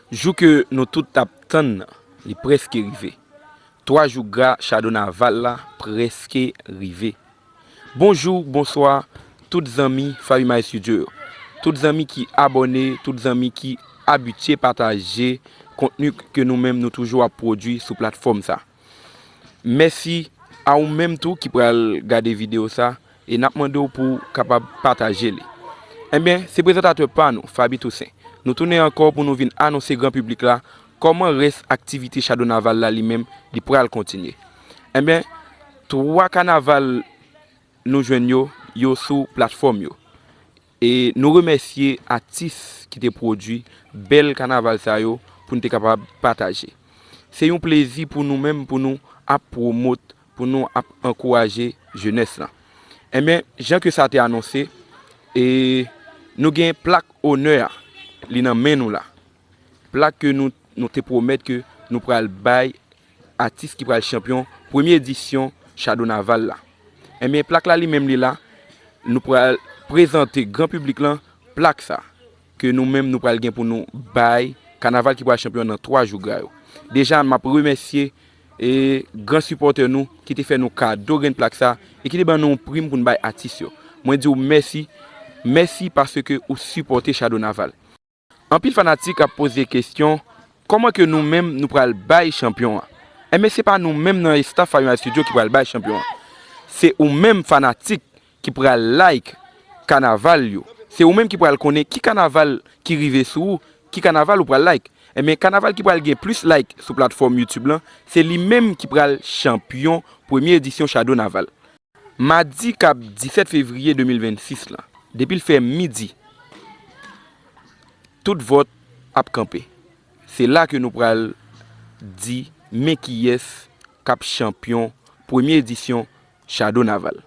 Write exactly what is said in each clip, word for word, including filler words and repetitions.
Jou ke nou tout t ap tann nan, li prèske rive. Twa jou gra Shadow Naval la prèske rive. Bonjou, bonswa, tout zanmi Fabi May Studio yo. Tout zanmi ki abòne, tout zanmi ki abitye pataje kontni ke nou menm nou toujou ap pwodui sou platfòm sa. Mèsi a ou menm tou ki pral gade videyo sa, e n ap mande w pou w kapab pataje li. Ebyen, se prezantatè pa nou, Fabi Toussaint. Nou tounen ankò pou nou vin anonse gran piblik la kòman rès aktivite Shadow Naval la li menm li pral kontinye. Ebyen, twa kanaval nou jwenn yo, yo sou platfòm yo. E nou remèsye atis ki te pwodui bèl kanaval sa yo pou n te kapab pataje. Se yon plezi pou nou menm pou nou ap pwomot, pou nou ap ankouraje jenès lan. Ebyen, jan ke sa te anonse, e nou gen plak onè a, li nan men nou la. Plak ke nou, nou te pwomèt ke nou pral bay atis ki pral chanpyon premye edisyon Shadow Naval la. Ebyen, plak la li menm li la, nou pral prezante gran piblik lan plak sa, ke nou menm nou pral gen pou nou bay kanaval ki pral chanpyon nan twa jou gra yo. Deja, m ap remèsye e gran sipòtè nou ki te fè nou kado grenn plak sa e ki te ban nou yon prim pou n bay atis yo. Mwen di w mèsi, mèsi paske ou sipòte Shadow Naval. Anpil fanatik ap poze kesyon, kòman ke nou menm nou pral bay chanpyon an? Ebyen, se pa nou menm nan estaf Fabi May Studio ki pral bay chanpyon an. Se ou menm fanatik ki pral like kanaval yo. Se ou menm ki pral konnen ki kanaval ki rive sou ou, ki kanaval ou pral like. Ebyen, kanaval ki pral gen plis like sou platfòm YouTube lan, se li menm ki pral chanpyon premye edisyon Shadow Naval. Madi k ap disèt fevriye de mil vennsis lan, depi l fè midi, tout vòt ap kanpe. Se la ke nou pral di men kiyès k ap chanpyon premye edisyon Shadow Naval.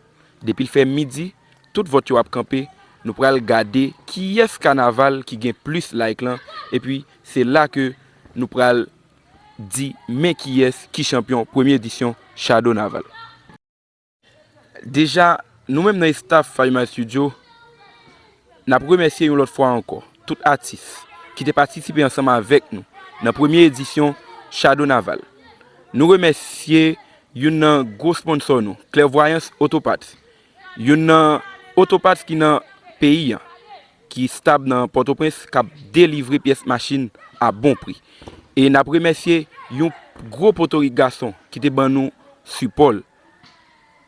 Depi l fè midi, tout vòt yo ap kanpe. Nou pral gade kiyès kanaval ki gen plis like lan, epi se la ke nou pral di men kiyès ki chanpyon premye edisyon Shadow Naval. Deja, nou menm nan estaf Fabi May Studio, n ap remèsye yon lòt fwa ankò tout atis ki te patisipe ansanm avèk nou nan premye edisyon Shadow Naval. Nou remèsye youn nan gwo sponsò nou, Clairvoyance Auto Parts, youn nan oto parts ki nan peyi an, ki stab nan Pòtoprens, k ap delivre pyès machin a bon pri. E n ap remèsye yon gwo potorik gason ki te ban nou sipò l,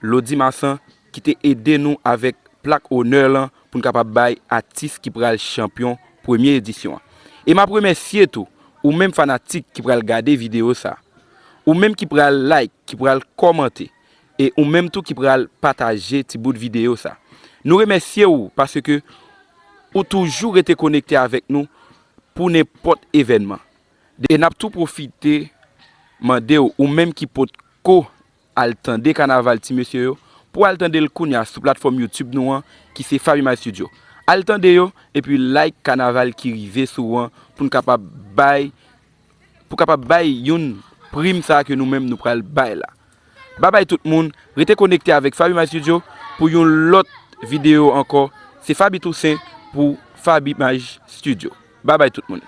Lodi Masan, ki te ede nou avèk plak onè lan pou n kapab bay atis ki pral chanpyon premye edisyon an. E m ap remèsye tou ou menm fanatik ki pral gade videyo sa, ou menm ki pral like, ki pral kòmante, e ou menm tou ki pral pataje ti bout videyo sa. Nou remèsye w paske ou toujou rete konekte avèk nou pou nenpòt evènman. E n ap tou pwofite mande w, ou menm ki potko al tande kanaval ti mesye yo, pou al tande l kounye a sou platfòm YouTube nou an, ki se Fabi May Studio. Al tande yo, epi like kanaval ki rive sou ou an, pou n kapab bay, pou kapab bay youn prim sa ke nou menm nou pral bay la. Babay tout moun, rete konekte avèk Fabi May Studio pou yon lòt videyo ankò. Se Fabi Toussaint pou Fabi May Studio. Babay tout moun.